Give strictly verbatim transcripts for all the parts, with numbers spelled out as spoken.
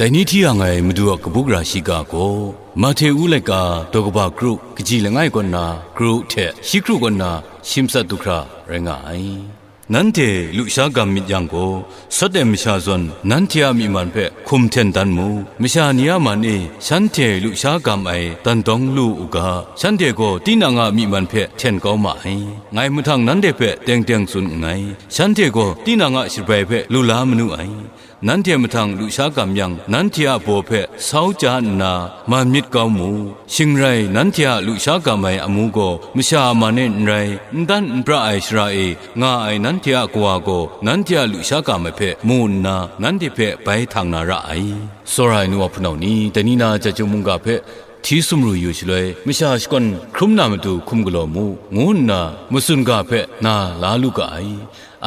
Dai ni hti yang ai Madu a kabu gara shiga gaw, Mahte u laika daw kaba kru kaji langai kaw nna kru hte shi kru kaw nna shim tsat du hkra rai nga ai. Nanhte lusha gam myit yang gaw, sawt ai masha zawn nanhte a myi man hpe hkum hten dan mu. Masha ni a man e shanhte lusha gam ai dan dawng lu u ga, shanhte gaw tinang a myi man hpe hten kau ma ai. Ngai mahtang nanhte hpe teng teng tsun nngai, shanhte gaw tinang a shabai hpe lu la manu ai. Nanhte mahtang lusha gam yang, nanhte a baw hpe sau ja nna man myit kau mu. Shing rai, nanhte a lusha gam ai amu gaw masha a man e n rai, n dan n pra ai shara e nga ai nanhte a Kawa gaw nanhte a lusha gam ai hpe mu nna, nanhte hpe bai htang na ra ai. Tsawra ai nu wa hpunau ni, dai ni na Chyeju mungga hpe hti sumru yu shaloi, masha shakawn hkrum na matu hkum galaw mu, ngu nna matsun ga hpe na la lu ga ai.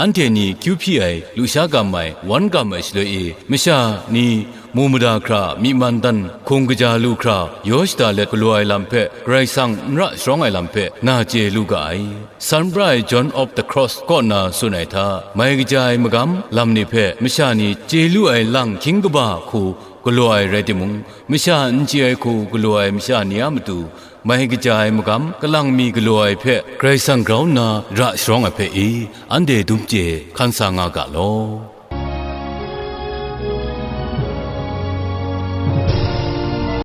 Anhte ni kyu hpyi ai, lusha gam ai, wan gam ai shaloi e, masha ni mu mada hkra, myi man dan hkung kaja lu hkra, yaw shada let galaw ai lam hpe, Karai Kasang n ra sharawng ai lam hpe, na chye lu ga ai. San pra ai John of the Cross kaw na tsun ai hta, mai kaja ai magam lam ni hpe masha ni chye lu ai lang hkying kaba hku galaw ai rai timung, masha n chye ai hku galaw ai masha ni a matu, mai kaja ai magam kalang mi galaw ai hpe Karai Kasang grau nna ra sharawng ai hpe i, anhte dum chye hkan sa nga ga law.